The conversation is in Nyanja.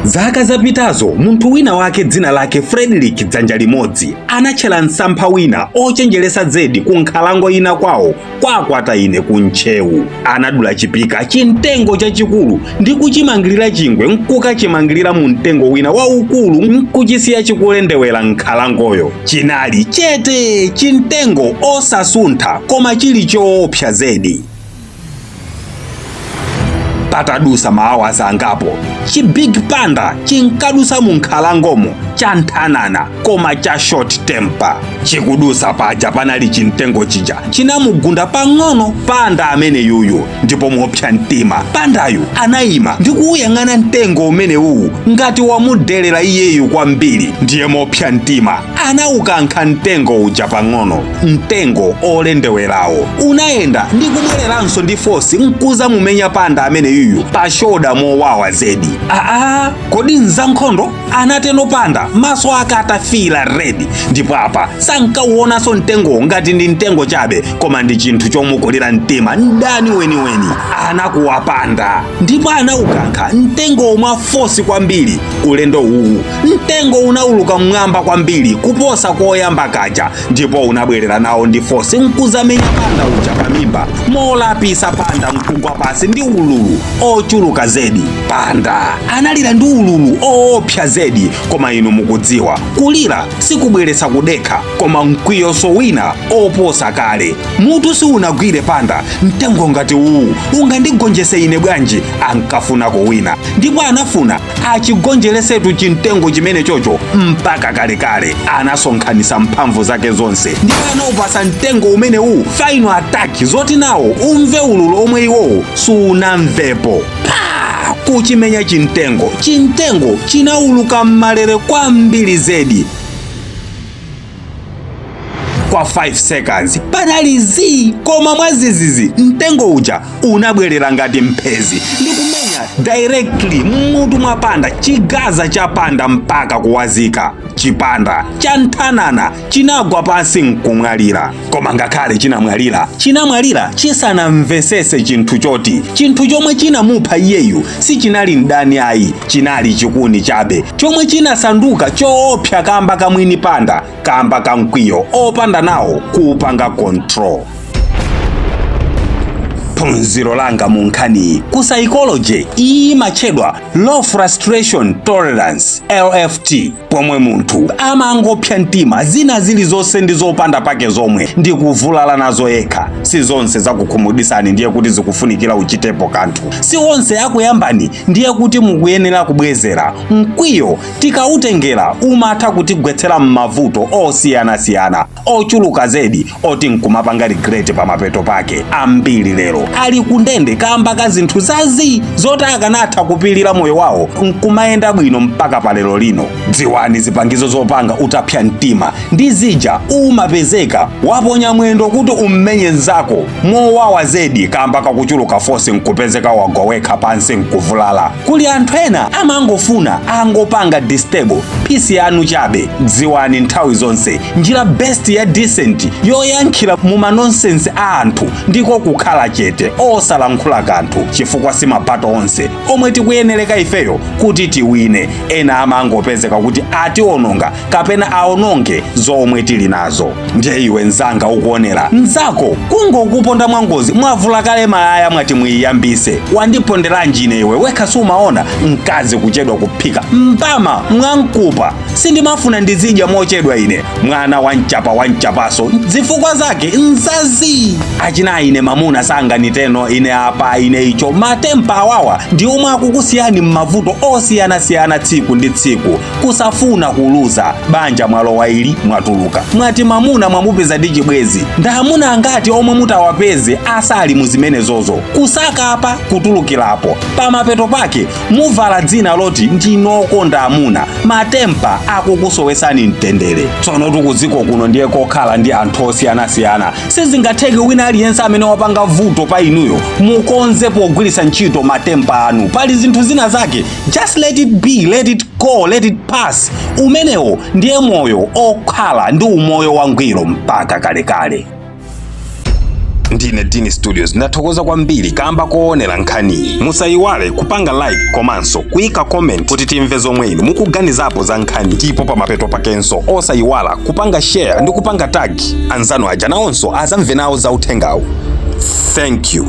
Zaka zapitazo munthu wina wake dzina lake Frederick Dzanja Limodzi anatchera msampha wina ochenjeresa zedi ku nkhalango ina kwawo kwakwata ine ku Ntcheu. Anadula chipika chimtengo chachikulu ndi kuchimangirira chingwe nkukachimangirira mu mtengo wina waukulu nkuchisiya chikulendewera nkhalangoyo. Chinali chete chimtengo osasuntha koma chili choopsa zedi. Patadusa maawazi angapo, chi big panda chinkadusa mu nkhalangomo cha nthanana koma cha short temper. Chikudusa paja panali chimtengo chija chinamugunda pang'ono panda amene yuyu, ndipo mopsa mtima pandayu anayima ndi kuwuyang'ana mtengo umene uwu ngati wamudelera iyeyu kwambiri. Ndiye mopsa mtima anawukankha mtengo uja pang'ono. Mtengo olendewerawo unayenda ndi kubwereranso ndi force nkuza mumenya panda amene yuyu pa shoulder mowawa zedi. Aa, kodi nzankhondo? Anateno panda, maso ake atafira red, ndipo apa sankauonanso mtengowo ngati ndi mtengo chabe koma ndi chinthu chomukulira mtima, mdani weniweni. Anakuwa panda ndipo anaukankha mtengowo mwa force kwambiri. Ulendo uwu mtengo unauluka mmwamba kwambiri kuposa koyamba kaja, ndipo unabwerera nawo ndi force nkuzamenya panda uja pamimba molapisa. Panda nkugwa pasi ndi ululu ochuluka zedi. Panda analira ndi ululu oopsa zedi, koma inu mukudziwa kulira sikubweretsa kudekha koma mkwiyonso wina oposa kale. Mutu siunagwire panda. Mtengo ngati uwu ungandigonjese ine bwanji? Ankafuna kuwina ndipo anafuna achigonjeresetu chimtengo chimene chocho mpaka kalekale. Anasonkhanisa mphamvu zake zonse ndipo anaupasa mtengo umene uwu final attack zoti nawo umve ululu omwe iwowo sunamvepo. Pa kuchimenya chimtengo, chimtengo chinauluka mmalere kwambiri zedi. Kwa 5 seconds panali zii, koma mwazizizi mtengo uja unabwerera ngati mphezi ndi kumenya directly mmutu mwa panda, chigaza cha panda mpaka kuwazika. Chipanda cha nthanana chinagwa pansi nkumwalira. Koma ngakhale chinamwalira, chinamwalira chisanamvesese chinthu choti chinthu chomwe chinamupha iyeyu sichinali mdani ayi, chinali chikuni chabe chomwe chinasanduka choopsa kamba kamwini panda, kamba kamkwiyo opanda nawo kuupanga control. Phunziro langa mu nkhaniyi, ku psychology iyi imatchedwa low frustration tolerance, LFT, pomwe munthu amangopsa mtima zina zilizonse ndi zopanda pake zomwe ndi kuvulala nazo yekha. Si zonse zakukhumudwisani ndiye kuti zikufunikira uchitepo kanthu. Si onse akuyambani ndiye kuti mukuyenera kubwezera. Mkwiyo tikautengera umatha kutigwetsera m'mavuto osiyanasiyana ochuluka zedi oti nkumapanga regret pamapeto pake. Ambiri lero ali kundende kamba ka zinthu zazi zoti akanatha kupilira moyo wawo nkumayenda bwino mpaka pa lero lino. Dziwani zipangizo zopanga utapsa mtima ndi zija umapezeka waponya mwendo kuti ummenye nzako mowawa zedi kamba kakuchuluka force, nkupezeka wagwa wekha pansi nkuvulala. Kuli anthu ena amangofuna angopanga disturb peace yanu chabe. Dziwani nthawi zonse njira best ya decent yoyankhira mu ma nonsense a anthu ndiko kukhala chete osalankhula kanthu, chifukwa si ma battle onse omwe tikuyenereka ifeyo kuti tiwine. Ena amangopezeka kuti ationonga kapena aononge zomwe tili nazo. Ndiye iwe mzanga ukuonera mzako kungokuponda mwangozi, mwavula kale malaya, mwati mwiyambise, wandiponderanji ine? Iwe wekha sumaona mkazi kuchedwa kuphika mbama mwamkupa, sindimafuna ndizidya mochedwa ine. Mwana wanchapa wanchapaso zifukwa zake nzazi achina ine mamuna sanganiteno ine apa ine icho. Ma temper awawa ndi omwe akukusiyani m'mavuto osiyanasiyana tsiku ndi tsiku. Kusafuna kuluza banja, mwalowa ili mwatuluka, mwati mamuna mwamupeza ndi chibwezi. Ndi amuna angati omwe mutawapeze asali mu zimenezozo? Kusaka apa, kutulukirapo, pamapeto pake muvala dzina loti ndinokonda amuna. Ma temper akukusowesani mtendere. Tsono tikudziko kuno ndiye kokhala ndi anthu osiyanasiyana, sizingatheke wina aliyense amene wapanga vuto pa inuyo mukonze pogwiritsa ntchito ma temper anu. Pali zinthu zina zake, just let it be, let it go, let it pass. Umenewo ndiye moyo okhala ndi umoyo wangwiro mpaka kalekale. Ndi Ndine Dini Studios, ndathokoza kwambiri kamba koonera nkhaniyi. Musayiwale kupanga like komanso kuyika comment kuti timve zomwe inu mukuganizapo za nkhani, ndipo pamapeto pakenso osayiwala kupanga share ndi kupanga tag anzanu aja, nawonso azamve nawo za uthengawu. Thank you.